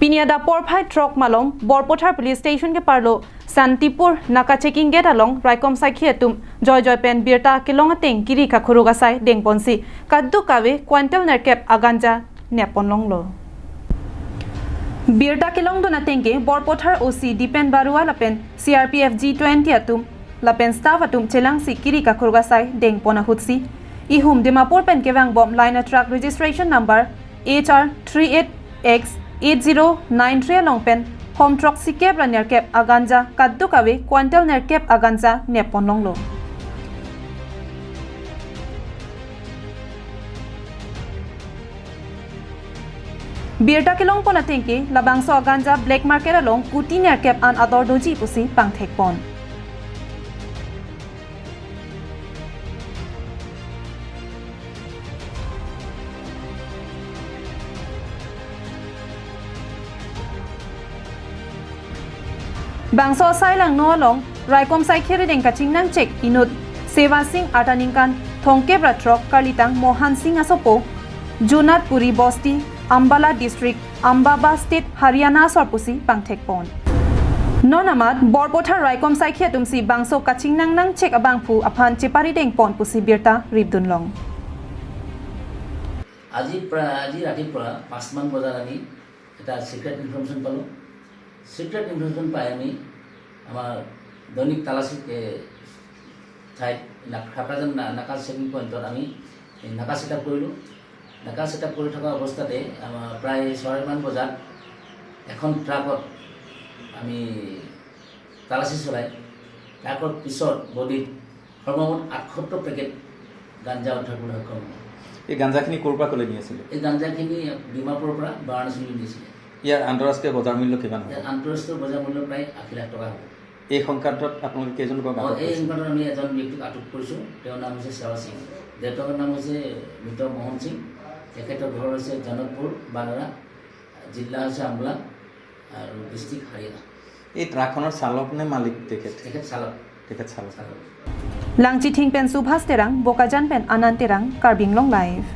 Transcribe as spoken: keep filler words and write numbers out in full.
Pini adap porphai throk malom Borpathar Police Station keparlo Santipur Naka Checking Gate along raikom saikhi atum joijoi pen birta kelong ateng kiri kakhuruk asai dengponsi kadokave quintal nerkep aganja neppon longlo. Birta kelongdun ateng ke Borpathar O C Dipen Barua lapen C R P F G twenty atum lapen staff atum chelangsi kiri kakhuruk asai dengpon ahutsi ihum Dimapur pen kevangbom Liner Truck Registration Number H R three eight X eight zero nine three along pen hom throksikep ra nerkep aganja kadokave quintal nerkep aganja neppon longlo. Birta kelongpon ateng ke labangso aganja black market along kuti nerkep an ador doji pusi pangthekpon. Bangso asai langno along raikom saikhi arideng kachingnangchek inut Seva Singh, arta ningkan thomkep ra throk, karlitang Mohan Singh asopo, Junatpuri Bosti, Ambala District, Ambaba State, Haryana asor pusi pangthekpon. Non amat Borpathar raikom saikhi atumsi bangso kachingnangnangchek abangphu aphan cheparidengpon pusi birta ripdunlong. আজি প্ৰায় আজি ৰাতিপুৱা পাঁচমান বজাত আমি এটা secret information পালোঁ। Secret information পাই আমি আমাৰ দৈনিক তালাচী এ, ঠাইত না- খাপ্ৰাজান না- নাকা চেকিং পইণ্টত আমি নাকা ছেটআপ কৰিলোঁ। নাকা ছেটআপ কৰি থকা অৱস্থাতে আমাৰ প্ৰায় ছয়মান বজাত এখন ট্ৰাকত আমি তালাচী চলাই ট্ৰাকৰ পিছত বডিত সৰ্বমুঠ আঠসত্তৰ পেকেট গাঞ্জা উদ্ধাৰ কৰিবলৈ সক্ষম হয়। এই গাঞ্জাখিনি ক'ৰ পৰা ক'লৈ নি আছিলে? এই গাঞ্জাখিনি ডিমাপুৰৰ পৰা বাৰাণসীলৈ নিছিলে। ইয়াৰ আন্তঃৰাষ্ট্ৰীয় বজাৰ মূল্য কিমান হ'ব? ইয়াত আন্তঃৰাষ্ট্ৰীয় বজাৰ মূল্য প্ৰায় আশী লাখ টকা হ'ব। এই সংক্ৰান্তত আপোনালোকে কেইজনক মই আটক এই কৰিছে? সংক্ৰান্তত আমি এজন ব্যক্তিক আটক কৰিছোঁ। তেওঁৰ নাম হৈছে সেৱা সিং। দেউতাকৰ নাম হৈছে মৃত মোহন সিং। তেখেতৰ ঘৰ হৈছে জনকপুৰ, বানাৰা, জিলা হৈছে আম্বলা আৰু ডিষ্ট্ৰিক্ট হাৰিয়ানা। এই ট্ৰাকখনৰ চালক নে মালিক তেখেত? তেখেত চালক। তেখেত চালক। চালক। Langchithing pen Subhas Terang, Bokajan pen Anand Terang, Karbi Anglong Live.